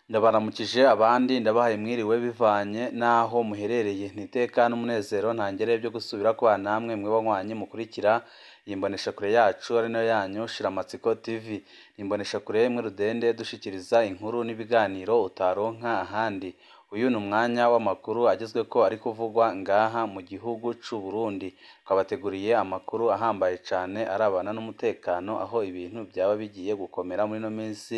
Ndabaramukije abandi ndabahaye mwiriwe bivanye n'aho muherereye, ni iteka n'umunezero ntangere byo gusubira kubana namwe mwe banywanyi mukurikira iyi mboneshakure yacu ari nayo yanyu Shiramatsiko TV. Ni imboneshakure imwe rudende dushikiriza inkuru n'ibiganiro utaronka ahandi. Uyu ni umwanya w'amakuru agezweko ari kuvugwa ngaha mu gihugu c'u Burundi. Twabateguriye amakuru ahambaye cane arabana n'umutekano aho ibintu vyaba bigiye gukomera muri ino minsi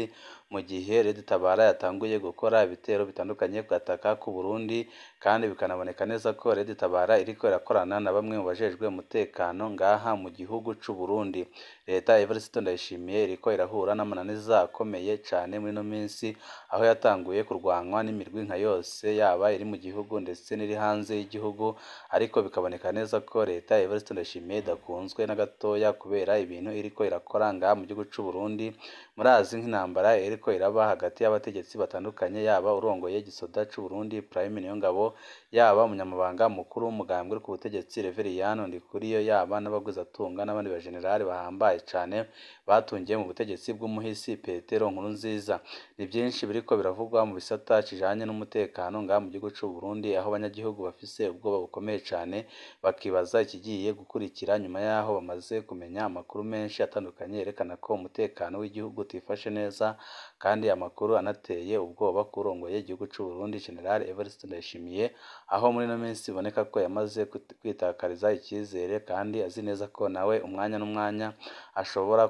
mu gihe Red Tabara yatanguye gukora ibitero bitandukanye ku gataka k'u Burundi, kandi bikanaboneka neza ko Red Tabara iriko irakorana na bamwe mu bajejwe umutekano ngaha mu gihugu c'u Burundi. Leta ya Evariste Ndayishimiye iriko irahura n'amananiza akomeye cane muri ino minsi, aho yatanguye kurwanwa n'imirwi nka yose yaba iri mu gihugu ndetse n'iri hanze y'igihugu, ariko bikaboneka neza ko leta ya Evariste Ndayishimiye idakunzwe na gatoya kubera ibintu iriko irakora ngaha mu gihugu c'u Burundi. Murazi nk'intambara iriko iraba hagati y'abategetsi batandukanye, yaba urongoye igisoda c'u Burundi Prime Niyongabo, yaba umunyamabanga mukuru w'umugambwe uri ku butegetsi Reveriyano Ndikuriyo, yaba n'abagwizatunga n'abandi bajenerali bahambaye cane batungiye mu butegetsi bw'umuhisi Petero Nkurunziza. Ni vyinshi biriko biravugwa mu bisata kijanye n'umutekano ngaha mu gihugu c'u Burundi, aho abanyagihugu bafise ubwoba bukomeye cane, bakibaza ikigiye gukurikira nyuma yaho bamaze kumenya amakuru menshi atandukanye yerekana ko umutekano w'igihugu utifashe neza, kandi amakuru anateye ubwoba k'urongoye igihugu c'u Burundi General Evariste Ndayishimiye, aho muri ino minsi biboneka ko yamaze kwitakariza icizere kandi azi neza ko nawe umwanya n'umwanya ashobora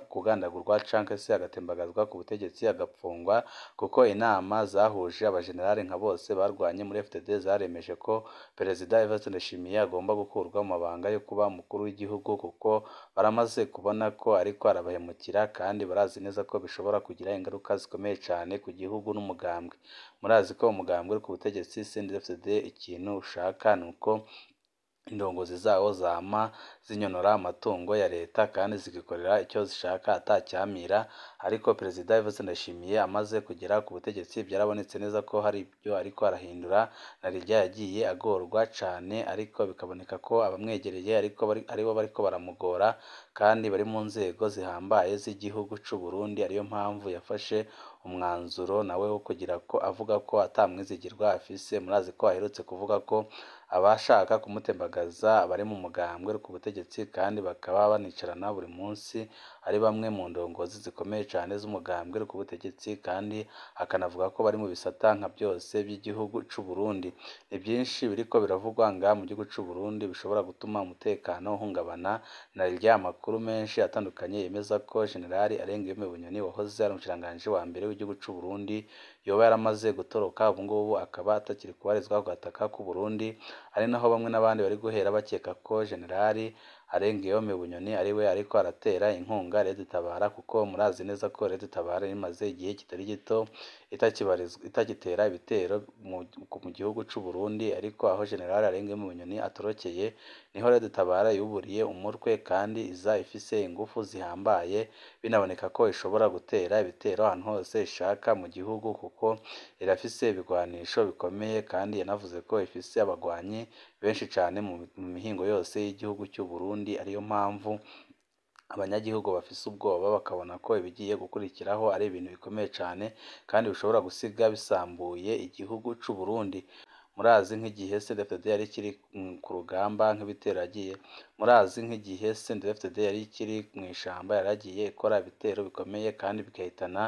kugandagurwa canke se agatembagazwa ku butegetsi agapfungwa, kuko inama zahuje abajenerali nka bose barwanye muri FDD zaremeje ko Perezida Evariste Ndayishimiye agomba gukurwa mu mabanga yo kuba umukuru w'igihugu, kuko baramaze kubona ko ariko arabahemukira kandi barazi neza ko bishobora kugira ingaruka zikomeye cane ku gihugu n'umugambwe. Murazi ko umugambwe uri ku butegetsi CNDD-FDD ikintu ushaka nuko indongozi zawo zama zinyonora amatungo ya leta kandi zikikorera icyo zishaka atacyamira, ariko Perezida Evariste Ndayishimiye amaze kugera ku butegetsi byarabonetse neza ko hari ibyo ariko arahindura, na rirya yagiye agorwa cane, ariko bikaboneka ko abamwegereye ariko aribo bariko baramugora kandi bari mu nzego zihambaye z'igihugu c'u Burundi, ariyo mpamvu yafashe umwanzuro nawe wo kugira ko avuga ko atamwizigirwa afise. Murazi ko aherutse kuvuga ko abashaka kumutembagaza bari mu mugambwe ku butegetsi kandi bakaba banicarana buri munsi, ari bamwe mu ndongozi zikomeye cane z'umugambwe ku butegetsi, kandi akanavuga ko bari mu bisata nka byose by'igihugu c'u Burundi. Ni byinshi biriko biravugwa ngaha mu gihugu c'u Burundi bishobora gutuma umutekano uhungabana, na rirya amakuru menshi atandukanye yemeza ko General Alain-Guillaume Bunyoni wahoze ari umushikiranganji wa mbere w'igihugu c'u Burundi yoba yaramaze gutoroka, ubungubu akaba atakiri kubarizwa ku gataka k'u Burundi, ari naho bamwe n'abandi bari guhera bakeka ko General Alain-Guillaume Bunyoni ariwe ariko aratera inkunga Red Tabara, kuko murazi neza ko Red Tabara imaze igihe kitari gito itagitera ibitero mu gihugu c'u Burundi, ariko aho General Alain-Guillaume Bunyoni atorokeye niho Red Tabara yuburiye umutwe kandi iza ifise ingufu zihambaye, binaboneka ko ishobora gutera ibitero ahantu hose ishaka mu gihugu, kuko irafise ibigwanisho bikomeye kandi yanavuze ko ifise abagwanyi benshi cane mu mihingo yose y'igihugu c'u Burundi, ariyo mpamvu abanyagihugu bafise ubwoba bakabona ko ibigiye gukurikiraho ari ibintu bikomeye cane kandi bishobora gusiga bisambuye igihugu c'u Burundi. Murazi nk'igihe CNDD-FDD yari ikiri ku rugamba nk'ibitero yagiye, murazi nk'igihe CNDD-FDD yari ikiri mw'ishamba yaragiye ikora ibitero bikomeye kandi bigahitana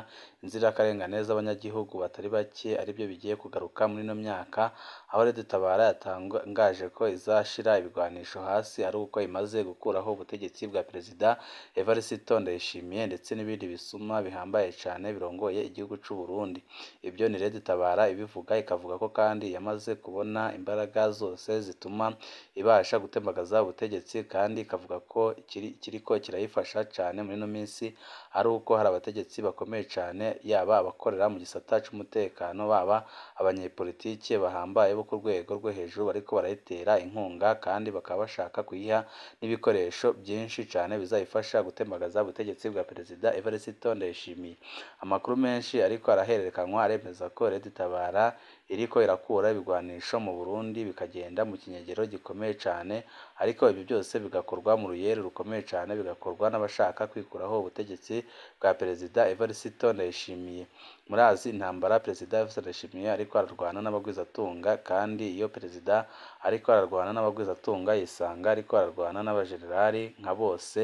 inzirakarengane z'abanyagihugu batari bake, aribyo bigiye kugaruka muri ino myaka, aho Red Tabara yatangaje ko izashira ibigwanisho hasi ari uko imaze gukuraho ubutegetsi bwa Perezida Evariste Ndayishimiye ndetse n'ibindi bisuma bihambaye cane birongoye igihugu c'u Burundi. Ibyo ni Red Tabara ibivuga, ikavuga ko kandi yamaze kubona imbaraga zose zituma ibasha gutembagaza ubutegetsi, kandi ikavuga ko kiriko kirayifasha cane muri ino minsi ari uko hari abategetsi bakomeye cane, yaba abakorera mu gisata c'umutekano, baba abanyepolitike bahambaye bo ku rwego rwo hejuru bariko barayitera inkunga, kandi bakaba bashaka kuyiha n'ibikoresho byinshi cane bizayifasha gutembagaza ubutegetsi bwa Perezida Evariste Ndayishimiye. Amakuru menshi ariko arahererekanywa aremeza ko Red Tabara iriko irakura ibigwanisho mu Burundi bikagenda mu kinyegero gikomeye cane, ariko ibyo byose bigakorwa mu ruyeri rukomeye cane, bigakorwa n'abashaka kwikuraho ubutegetsi bwa Perezida Evariste Ndayishimiye. Murazi intambara Perezida Evariste Ndayishimiye ariko ararwana n'abagwizatunga, kandi iyo Perezida ariko ararwana n'abagwizatunga yisanga ariko ararwana n'abajenerali nka bose,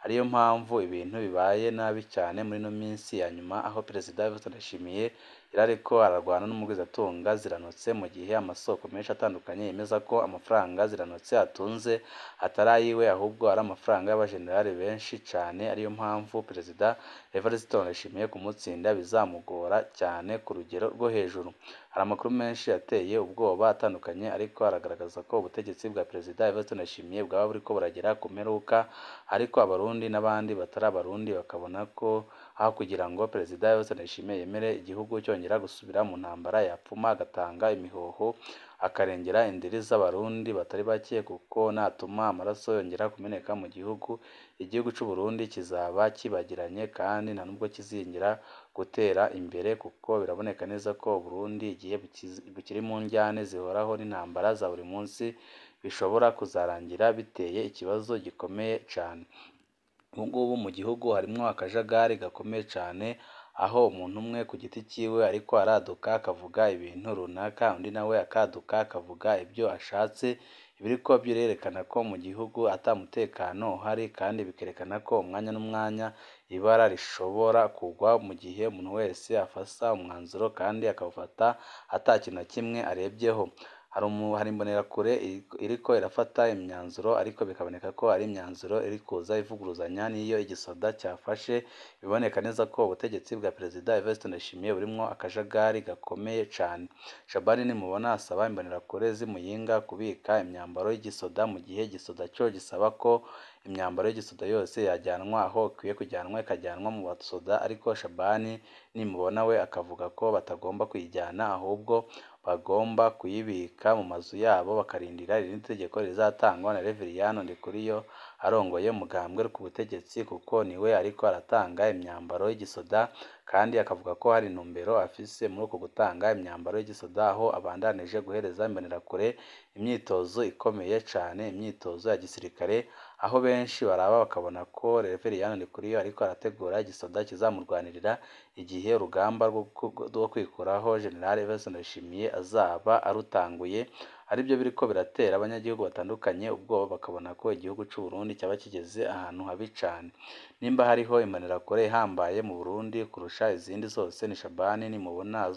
ariyo mpamvu ibintu bibaye nabi cyane muri ino minsi ya nyuma, aho Perezida Evariste Ndayishimiye yari ariko ararwana n'umugwizatunga Ziranotse, mu gihe amasoko menshi atandukanye yemeza ko amafaranga Ziranotse atunze atari ayiwe ahubwo ari amafaranga y'abajenerali benshi cane, ariyo mpamvu Perezida Evariste Ndayishimiye kumutsinda bizamugora cyane ku rugero rwo hejuru. Hari amakuru menshi ateye ubwoba atandukanye ariko aragaragaza ko ubutegetsi bwa Perezida Evariste Ndayishimiye bwaba buriko buragera ku mperuka, ariko Abarundi n'abandi batari Abarundi bakabona ko aho kugira ngo Perezida Evariste Ndayishimiye yemere igihugu cyongera gusubira mu ntambara, yapfuma agatanga imihoho akarengera indiri z'Abarundi batari bake, kuko natuma amaraso yongera kumeneka mu gihugu, igihugu c'u Burundi kizaba kibagiranye kandi nta nubwo kizigera gutera imbere, kuko biraboneka neza ko Uburundi igihe bukiri mu njyane zihoraho n'intambara za buri munsi bishobora kuzarangira biteye ikibazo gikomeye cane. Ubu ngubu mu gihugu harimwo akajagari gakomeye cane, aho umuntu umwe ku giti ciwe ariko araduka akavuga ibintu runaka, undi nawe akaduka akavuga ibyo ashatse, ibiriko birerekana ko mu gihugu ata mutekano uhari, kandi bikerekana ko umwanya n'umwanya ibara rishobora kugwa mu gihe umuntu wese afasa umwanzuro kandi akawufata ata kintu na kimwe arebyeho. Hari imbonerakure iriko irafata imyanzuro, ariko bikaboneka ko ari imyanzuro iri kuza ivuguruzanya n'iyo igisoda cyafashe, biboneka neza ko ubutegetsi bwa Perezida Evariste Ndayishimiye burimwo akajagari gakomeye cane. Shabani Nimubona asaba imbonerakure z'i Muyinga kubika imyambaro y'igisoda, mu gihe igisoda co gisaba ko imyambaro y'igisoda yose yajyanwa aho ikwiye kujyanwa ikajyanwa mu basoda, ariko Shabani Nimubona we akavuga ko batagomba kuyijyana ahubwo bagomba kuyibika mu mazu yabo bakarindira irindi tegeko rizatangwa na Reveriyani Ndikuriyo arongoye umugambwe ku butegetsi, kuko niwe ariko aratanga imyambaro y'igisoda, kandi akavuga ko hari intumbero afise muri uko gutanga imyambaro y'igisoda, aho abandanije guhereza imbonerakure imyitozo ikomeye cane, imyitozo ya gisirikare, aho benshi baraba bakabona ko Reveriyani Ndikuriyo ariko arategura igisoda kizamurwanirira igihe urugamba rwo kwikuraho General Evariste Ndayishimiye azaba arutanguye, aribyo biriko biratera abanyagihugu batandukanye ubwoba, bakabona ko igihugu c'u Burundi cyaba kigeze ahantu habi cane. Nimba hariho imbonerakure ihambaye mu Burundi kurusha izindi zose ni Shabani Nimubona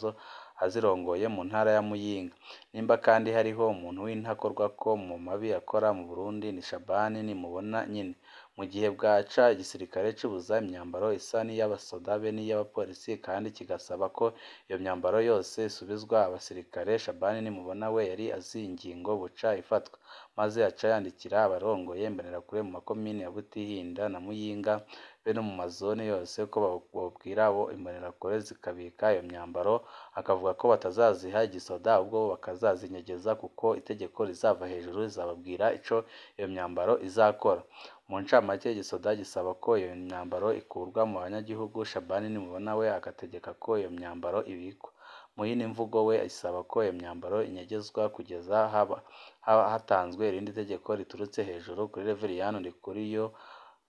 azirongoye mu ntara ya Muyinga. Nimba kandi hariho umuntu w'intakorwako mu mabi akora mu Burundi ni Shabani Nimubona nyene. Mu gihe bwaca igisirikare cibuza imyambaro isa n'iy'abasoda be n'iy'abapolisi, kandi kigasaba ko iyo myambaro yose isubizwa abasirikare, Shabani Nimubona we yari azi ingingo buca ifatwa, maze aca yandikira abarongoye imbonerakure mu makomine ya Butihinda na Muyinga be no mu mazone yose ko bobwira abo imbonerakure zikabika iyo myambaro, akavuga ko batazaziha igisoda ahubwo bakazazinyegeza kuko itegeko rizava hejuru rizababwira ico iyo myambaro izakora. Mu ncamake igisoda gisaba ko iyo myambaro ikurwa mu banyagihugu, Shabani Nimubona we agategeka ko iyo myambaro ibikwa. Mu yindi mvugo we isaba ko iyo myambaro inyegezwa kugeza hatanzwe irindi tegeko riturutse hejuru kuri Reveriyani Ndikuriyo.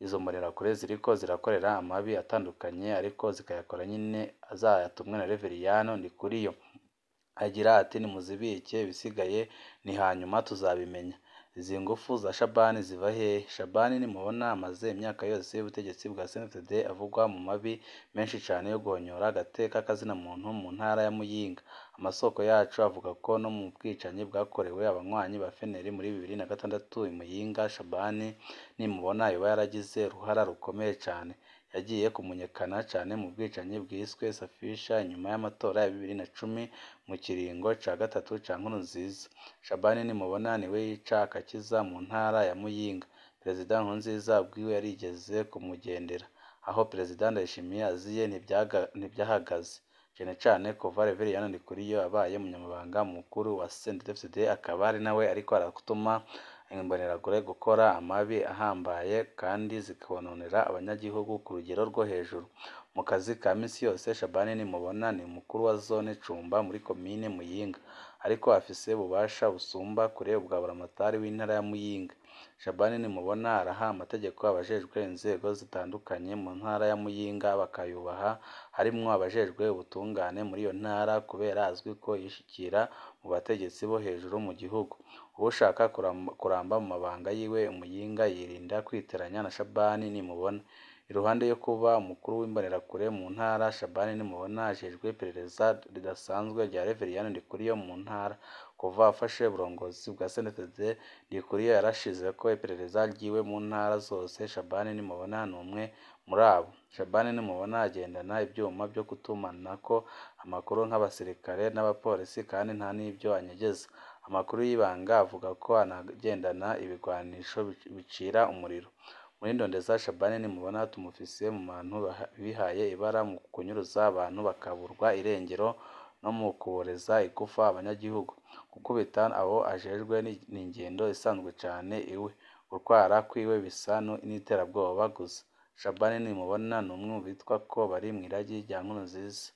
Izo mbonerakure ziriko zirakorera amabi atandukanye, ariko zikayakora nyine zayatumwe na Reveriyani Ndikuriyo. Agira ati nimuzibike ibisigaye ni hanyuma tuzabimenya. Izi ngufu za Shabani ziva hehe? Shabani Nimubona amaze imyaka yose y'ubutegetsi bwa CNDD avugwa mu mabi menshi cane yo guhonyora agateka k'azina muntu mu ntara ya Muyinga. Amasoko yacu avuga ko no mu bwicanyi bwakorewe abanywanyi ba FNL muri 2006 i Muyinga, Shabani Nimubona yoba yaragize uruhara rukomeye cane. Yagiye kumenyekana cane mu bwicanyi bwiswe Safisha inyuma y'amatora ya 2010 mu kiringo ca gatatu ca Nkurunziza. Shabani Nimubona niwe yica agakiza mu ntara ya Muyinga. Perezida Nkurunziza ubwiwe yarigeze kumugendera. Aho Perezida Ndayishimiye aziye ntivyahagaze. Cane cane kuva Reveriyani Ndikuriyo abaye umunyamabanga mukuru wa CNDD-FDD, akaba ari nawe ariko aratuma imbonerakure gukora amabi ahambaye kandi zikononera abanyagihugu ku rugero rwo hejuru. Mu kazi ka misi yose, Shabani Nimubona ni umukuru wa zone Cumba muri komine Muyinga, ariko afise ububasha busumba kure ubwa buramatari w'intara ya Muyinga. Shabani Nimubona araha amategeko abajejwe inzego zitandukanye mu ntara ya Muyinga bakayubaha, harimwo abajejwe ubutungane muri iyo ntara kubera azwi ko yishikira mu bategetsi bo hejuru mu gihugu. Uwushaka kuramba mu mabanga yiwe i Muyinga yirinda kwiteranya na Shabani Nimubona. Iruhande yo kuba umukuru w'imbonerakure mu ntara, Shabani Nimubona ajejwe iperereza ridasanzwe rya Reveriyani Ndikuriyo mu ntara. Kuva afashe uburongozi bwa CNDD, Ndikuriyo yarashizeko iperereza ryiwe mu ntara zose, Shabani Nimubona ni umwe muri abo. Shabani Nimubona agendana ivyuma vyo gutumanako amakuru nk'abasirikare n'abapolisi kandi nta n'ivyo anyegeza. Amakuru y'ibanga avuga ko anagendana ibigwanisho bicira umuriro. Muri Ndondeza, Shabani Nimubona tumufise mu bantu bihaye ibara mu kunyuruza abantu bakaburwa irengero no mu kuboreza igufa abanyagihugu. Gukubita abo ajejwe ni ingendo isanzwe cane iwe. Gutwara kwiwe bisa n'iterabwoba gusa. Shabani Nimubona ni umwe mu bitwa ko bari mw'iragi rya Nkurunziza.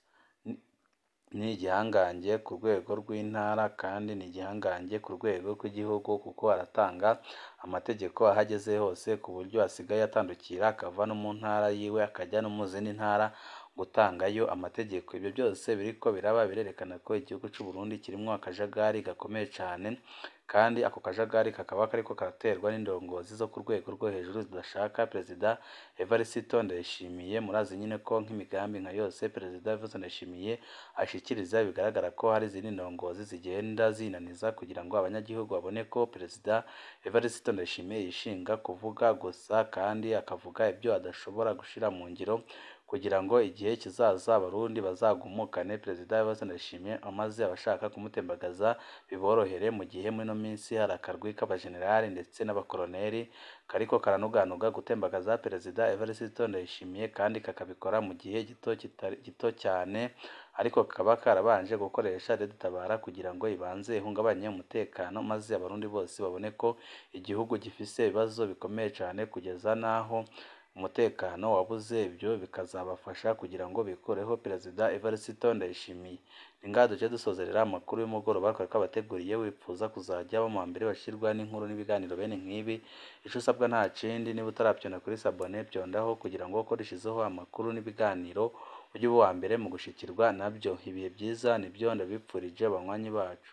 Ni igihangange ku rwego rw'intara kandi ni igihangange ku rwego rw'igihugu kuko aratanga amategeko aho ageze hose ku buryo asigaye atandukira akava no mu ntara yiwe akajya no mu zindi ntara gutangayo amategeko. Ibyo byose biriko biraba birerekana ko igihugu c'u Burundi kirimwo akajagari gakomeye cane, kandi ako kajagari kakaba kariko karaterwa n'indongozi zo ku rwego rwo hejuru zidashaka Perezida Evariste Ndayishimiye. Murazi nyene ko nk'imigambi nka yose Perezida Evariste Ndayishimiye ashikiriza, bigaragara ko hari izindi ndongozi zigenda zinaniza kugira ngo abanyagihugu babone ko Perezida Evariste Ndayishimiye yishinga kuvuga gusa kandi akavuga ibyo adashobora gushira mu ngiro kugira ngo igihe kizaza Abarundi bazagumukane Perezida Evariste Ndayishimiye maze abashaka kumutembagaza biborohere, mu gihe muri ino minsi hari akarwi k'abajenerali ndetse n'abakoloneli kariko karanuganuga gutembagaza Perezida Evariste Ndayishimiye kandi kakabikora mu gihe gito cyane, ariko kakaba karabanje gukoresha Red-Tabara kugira ngo ibanze ihungabanye umutekano maze Abarundi bose babone ko igihugu gifise ibibazo bikomeye cane kugeza n'aho umutekano wabuze, ibyo bikazabafasha kugira ngo bikureho Perezida Evariste Ndayishimiye. Ni ngaha duce dusozerera amakuru y'umugoroba twari twabateguriye. Wipfuza kuzajya mu mbere bashirwa n'inkuru n'ibiganiro bene nk'ibi, ico usabwa nta kindi, niba utaravyonda kuri sabone vyondaho kugira ngo uko dushizeho amakuru n'ibiganiro ujye uba uwa mbere mu gushikirwa nabyo. Ibihe byiza nibyo ndabipfurije banywanyi bacu.